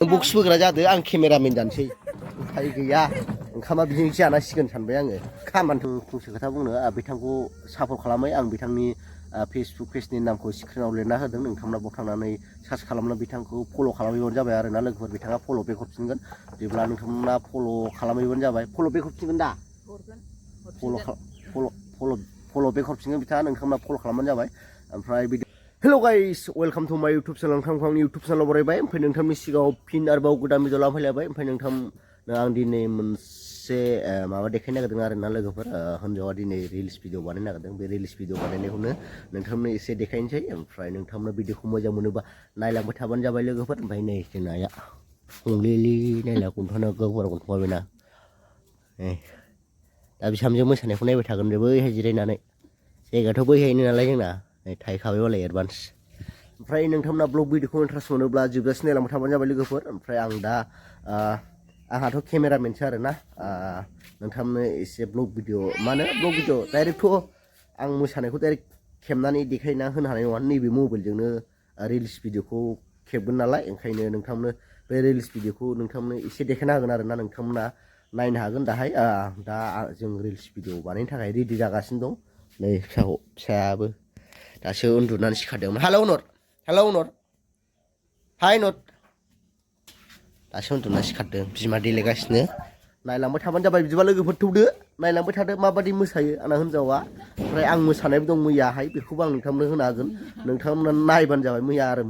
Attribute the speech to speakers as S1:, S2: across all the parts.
S1: Box बोग्रा जादो आं cameramen जानोसै उफाय गैया ओंखामा बिजों जानांसिगोन सानबाय आङो खामानि फंसे खोथा बुंनो बिथांखौ सापर्ट खालामै आं बिथांनि फेसबुक पेजनि नामखौ स्क्रिनाव लिरना होदों नोंथांमोना बाव थांनानै सार्च खालामना बिथांखौ फल' खालामहैबानो जाबाय आरो ना लोगोफोर बिथाङा फल' बेक हरफिनगोन जेब्ला नोंथांमोना फल' खालामहैबानो जाबाय फल' बेक हरफिनगोन दा फल' बेक हरफिनगोन बिथाङा नोंथांमोना फल' खालामबानो जाबाय ओमफ्राय बिदि हेल' गाइस वेलकाम टु माय इउटुब चेनेल नोंथांखौ आंनि इउटुब चेनेलाव बरायबाय ओमफ्राय नोंथांनि सिगाङाव फिन आरोबाव गोदान भिडिअ लाना फैलायबाय ओमफ्राय नोंथांनो आं दिनै मोनसे माबा देखायनो नागिरदों आरो ना लोगोफोर हिन्जावा दिनै रिल्स भिडिअ बानायनो नागिरदों बे रिल्स भिडिअ बानायनायखौनो नोंथांनो एसे देखायनोसै ओमफ्राय नोंथांनो भिडिअखौ मोजां मोनोबा नायलांबाय थाबानो जाबाय लोगोफोर ओमफ्राय नै जोंना आइया हंलेलि नायला गन्थ'ना गोबार गन्थ'बायना दा बिहामजो मोसानायखौ नायबाय थागोन बे बैहाय जिरायनानै जायगायाथ' बैहायनो नालाय जोंना थाहैखाबाय मालाय एडभान्स ओमफ्राय नोंथांमोना ब्लग भिडिअखौ इन्टारेस्ट मोनोब्ला जोबजासिम नायलांबाय थाबानो जाबाय लोगोफोर ओमफ्राय आं दा आंहाथ' केमेरामेनसो आरोना नोंथांनो एसे ब्लग भिडिअ मानो ब्लग भिडिअ डाइरेक्टथ' आं मोसानायखौ डाइरेक्ट खेबनानै देखायना होनो हानाय नङा नैबे मबाइलजोंनो रिल्स भिडिअखौ खेबगोन नालाय ओंखायनो नोंथांनो बे रिल्स भिडिअखौ नोंथांनो एसे देखायना होगोन आरोना नोंथांमोना नायनो हागोन दाहाय दा जों रिल्स भिडिअ बानायनो थाखाय रेडि जागासिनो दं नै फिसायाबो दासो उन्दुनानै सिखारदोंमोन हेलौ नर हाय नट दासो उन्दुना सिखारदों बिमा देलायगासिनो नायलांबाय थाबानो जाबाय बिदिबा लोगोफोर थौदो नायलांबाय थादो माबादि मोसायो आंना हिन्जावा ओमफ्राय आं मोसानायबो दं मैयाहाय बेखौबो आं नोंथांनो होनो हागोन नोंथांमोना नायबानो जाबाय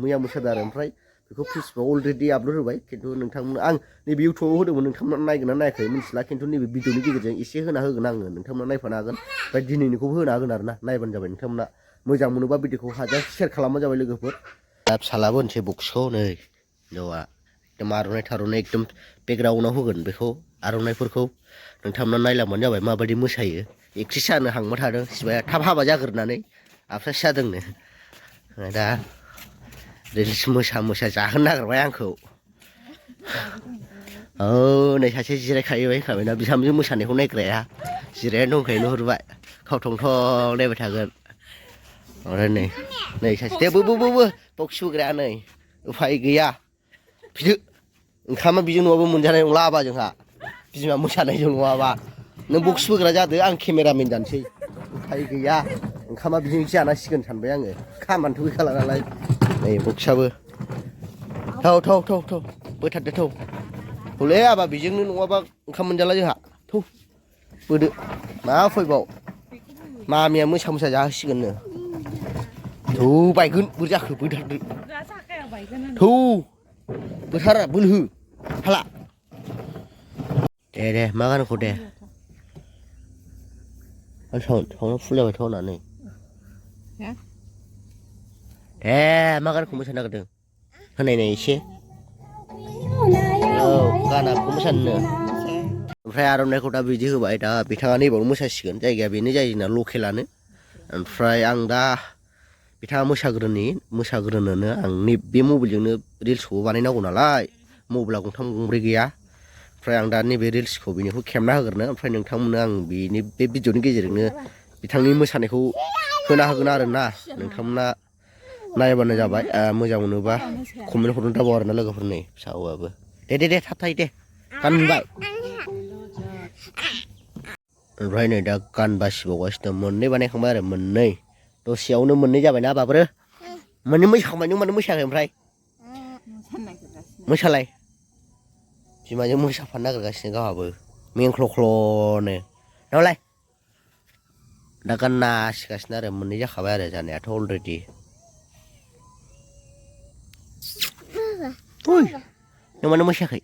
S1: मैया मोसादों आरो ओमफ्राय बेखौ फेसबुकाव अलरेडि आपल'ड होबाय खिन्थु नोंथांमोना आं नैबे इउटुबाव होदोंमोन नोंथांमोना नायगोन ना नायाखै मिथिला खिन्थु नैबे भिडिअनि गेजेरजों एसे होना होगोन आङो नोंथांमोना नायफानो हागोन ओमफ्राय दिनैनिखौबो होनो हागोन आरो ना नायबानो जाबाय नोंथांमोना मोजां मोनोबा भिडिअखौ हाजार शेयार खालामबानो जाबाय लोगोफोर दा फिसालाबो होनसै बक्सखौ नै हिन्जावा एकदम आर'नाइ थार'नाइ एकदम बेकग्राउन्डआव होगोन बेखौ आर'नाइफोरखौ नोंथांमोना नायलांबानो जाबाय माबायदि मोसायो एक्ट्रिस जानो हांबाय थादों सिबाया थाब हाबा जाग्रोनानै आफसास जादोंनो दा रिल्स मोसा जाहोनो नागिरबाय आंखौ औ नै सासे जिरायखायोना बिहामजो मोसानायखौ नायग्राया जिरायनानै दंखायो नुहुरबाय खावथं थं नायबाय थागोन ओमफ्राय नै सासे दे बो बक्स होग्राया नै उफाय गैया फिदो ओंखामा बिजों नङाबा मोनजानाय नंला आबा जोंहा बिमा मोसानायजों नङाबा नों बक्स बोग्रा जादो आं केमेरामेन जानोसै उफाय गैया ओंखामा बिजों जानांसिगोन सानबाय आङो खामानिथ' गैखाला नालाय नै बक्सआबो थौ बोथारदो थौलै आबा बेजोंनो नङाबा ओंखाम मोनजाला जोंहा थौ बोदो मा फैबाव मामिया मोसा जाहोसिगोननो थौ बायगोन बोरै जाखो बोथारदो थौ बोथारा बोलो हाला दे मा गानखौ दे सावना फुलायबायथ' होननानै मा गानखौ मोसानो नागिरदों होनायनाय एसे औ गानाखौ मोसानो ओमफ्राय आर'नाइखौ दा बिदि होबाय दा बिथाङा नैबावनो मोसासिगोन जायगाया बेनो जायो जोंना लकेलानो ओमफ्राय आं दा बिथाङा मोसाग्रोनोनो आं बे मबाइलजोंनो रिल्सखौबो बानायनांगौ नालाय मबाइला गंथाम गंब्रै गैया ओमफ्राय आं दा नैबे रिल्सखौ बेनिखौ खेबना होग्रोनो ओमफ्राय नोंथांमोननो आं बेनि बे भिडिअनि गेजेरजोंनो बिथांनि मोसानायखौ होना होगोन आरोना नोंथांमोना नायबानो जाबाय मोजां मोनोबा कमेन्ट हरनो दाबाव आरोना लोगोफोर नै फिसा हौवाबो दे थाब थायो दे गानबाय ओमफ्राय नै दा गान बासिबावगासिनो दं मोननै बानायखांबाय आरो मोननै दसेयावनो मोननै जाबायना बाब्रो मोननै मोसाखांबाय नों मानो मोसायाखै ओमफ्राय मोसालाय बिमाजों मोसाफानो नागिरगासिनो गावहाबो मेंख्लख्लनो नावलाय दा गान नासिगासिनो आरो मोननै जाखाबाय आरो जानायाथ' अलरेडि नों मानो मोसायाखै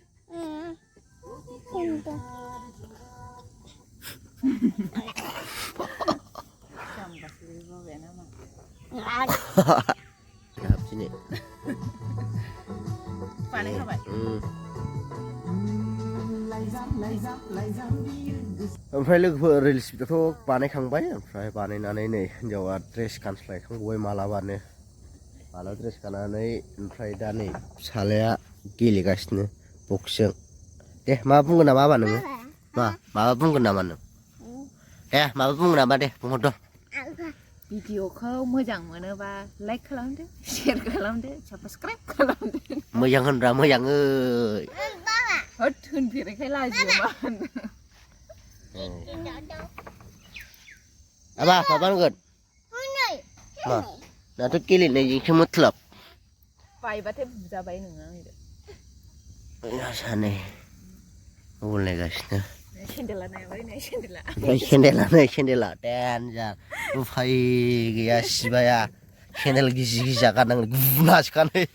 S1: ओमफ्राय लोगोफोर रिल्स भिडिअ'थ' बानायखांबाय ओमफ्राय बानायनानै नै हिन्जावा ड्रेस गानस्लायखांबाय माला ड्रेस गाननानै ओमफ्राय दा नै फिसालाया गेलेगासिनो बक्सजों दे माबा बुंगोन नामा आबा नोङो माबा बुंगोन नामा नों दे माबा बुंगोन नामा दे बुंहरद'
S2: भिडिअखौ मोजां मोनोबा लाइक खालामदो शेयार खालामदो साबस्क्राइब खालामदो
S1: मोजां होनब्रा मोजां
S2: होद होनफेरैखाय लाजियो मा होनो
S1: Apa nggak? Ma, nanti kilin aja cuma telap.
S2: बायबाथाय बुजाबाय नोङो आंजों
S1: Ya sana, boleh guys.
S2: सेन्देला नायाबाय नै सेन्देला
S1: Sendela, dan jar, ufai gaya sibaya, sendel gizi kan nang guna sekali.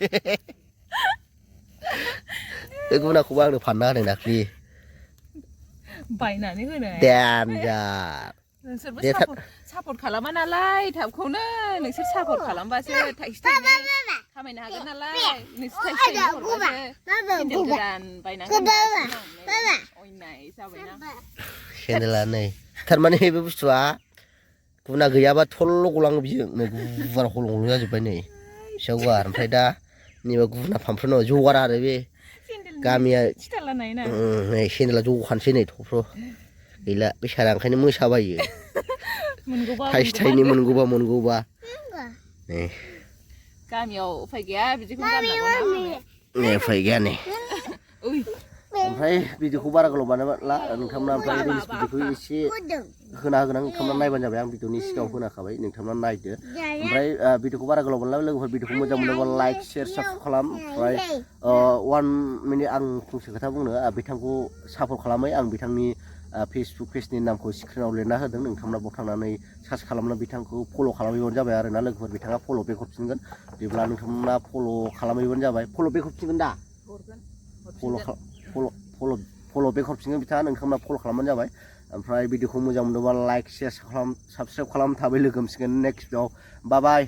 S1: Guna aku bang panah dengan nakli.
S2: बायनानै होनो
S1: Dan jar.
S2: नोंसोरबो support खालामा नालाय थाबखौनो नोंसोर support खालामबासो थाइसे थाइनै खामायनो हागोन नालाय नोंसोर थाइसे थाइनै हरबासो सेन्देल गोदान बायना होनो अयनाय जाबायना
S1: Sendela nih. Termane ibu busua, guna gaya bat tolong ulang biang, nih gua holong aja nih. Siapa sampai dah, nih guna pampuno juara ada be. Kami ya, nih sendela jualan sini tuh. Gila, bicara kan ini musa bayi. Taste ini menggubah. Nih.
S2: Kami au fagya, biji kumpulan apa?
S1: Nih fagya nih. Ompray video bara kalau mana lah, nengkamna ompray video isi kena nengkamna naik banyak yang video ni sekarang kena kabai nengkamna naik deh. Ompray video bara kalau mana lagu video moja mana like share subscribe ompray 1 minute ang fungsi kata bung nih bitangku support kalamai ang bitangni Facebook page ni namku screen awal lena hadeng nengkamna botang nai search kalamna bitangku follow kalamai bon jabai arena lagu bitanga follow back option kan di belah nengkamna follow kalamai bon jabai follow back option kan dah follow back option bitanga nengkamna follow kalaman jabai ompray video moja moja like share subscribe kalam tabai logo next video bye bye